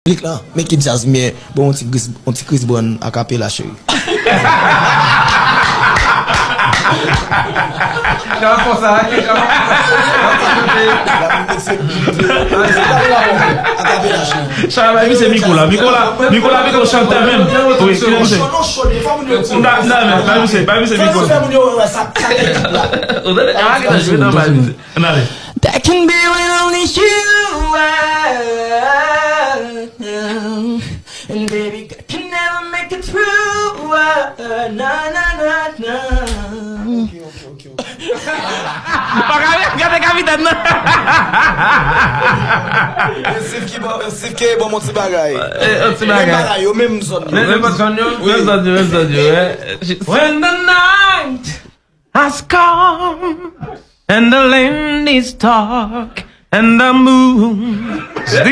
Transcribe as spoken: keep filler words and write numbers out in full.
Piblik lan, men ki djaz m ye, bon, yon ti Chris, yon ti Chris Brown akapela, cheri. Jan fò sa, jan fò sa. Akapela, cheri. Sa bay misye mikwo la, mikwo la, mikwo la, mikwo chantè menm. Wi, kilè misye? M da, m da, men, bay misye, bay misye mikwo la. Ou tande? Ann ale. That can be when only you are. And baby, I can never make it through. Na, na, na, na. Ok, ok, ok, ok. Pa ka gade kapitèn nan. Steve ki bon, Steve ki bon, mon ti bagay. Eh, yon ti bagay. Menm bagay, yo menm zòn. Menm zòn yo, menm zòn yo, menm zòn yo, eh. When the night has come and the land is dark and the moon is the